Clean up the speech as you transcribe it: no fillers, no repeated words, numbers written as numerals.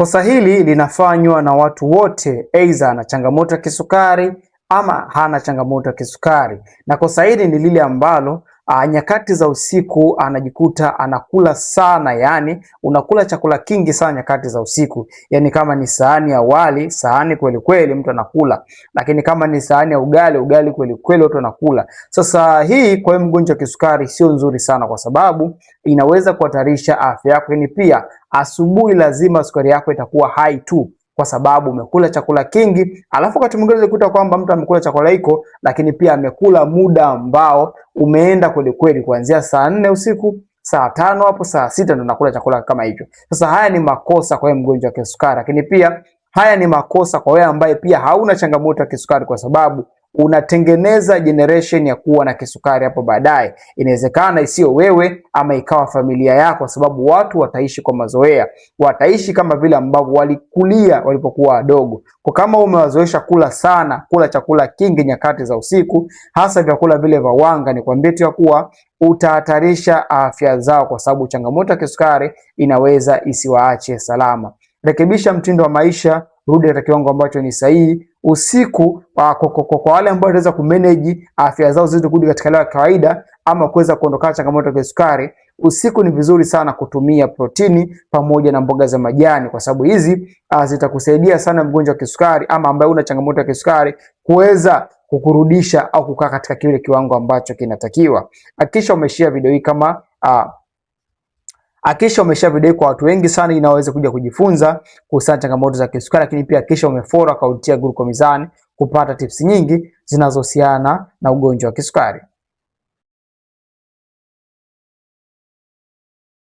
Kosa hili linafanywa na watu wote, aidha ana changamoto ya kisukari ama hana changamoto ya kisukari. Na kosa hili ni lile ambalo nyakati za usiku anajikuta anakula sana, yani unakula chakula kingi sana nyakati za usiku. Yani kama ni sahani ya wali, sahani kweli kweli mtu anakula, lakini kama ni sahani ya ugali, ugali kweli kweli watu wanakula. Sasa hii kwa mgonjwa wa kisukari sio nzuri sana, kwa sababu inaweza kuhatarisha afya yako. Lakini pia asubuhi lazima sukari yako itakuwa high tu kwa sababu umekula chakula kingi, alafu wakati mwingine unakuta kwamba mtu amekula chakula hiko, lakini pia amekula muda ambao umeenda kweli kweli, kuanzia saa 4 usiku, saa 5 hapo, saa 6 ndo nakula chakula kama hicho. Sasa haya ni makosa kwa mgonjwa wa kisukari, lakini pia haya ni makosa kwa wewe ambaye pia hauna changamoto ya kisukari, kwa sababu unatengeneza generation ya kuwa na kisukari hapo baadaye. Inawezekana isiyo wewe ama ikawa familia yako, kwa sababu watu wataishi kwa mazoea, wataishi kama vile ambavyo walikulia walipokuwa wadogo. Kwa kama umewazoesha kula sana, kula chakula kingi nyakati za usiku, hasa vyakula vile vya wanga, ni kwambie tu ya kuwa utahatarisha afya zao, kwa sababu changamoto ya kisukari inaweza isiwaache salama. Rekebisha mtindo wa maisha, rudi katika kiwango ambacho ni sahihi usiku. Kwa wale ambao wataweza kumanage afya zao ziweze kurudi katika hali ya kawaida ama kuweza kuondokana changamoto ya kisukari, usiku ni vizuri sana kutumia protini pamoja na mboga za majani, kwa sababu hizi zitakusaidia sana mgonjwa wa kisukari ama ambaye una changamoto ya kisukari kuweza kukurudisha au kukaa katika kile kiwango ambacho kinatakiwa. Hakikisha umeshare video hii kama hakikisha umeshare video kwa watu wengi sana ili waweze kuja kujifunza kuhusiana na changamoto za kisukari, lakini pia hakikisha umefollow akaunti ya Gluco Mizani kupata tips nyingi zinazohusiana na ugonjwa wa kisukari.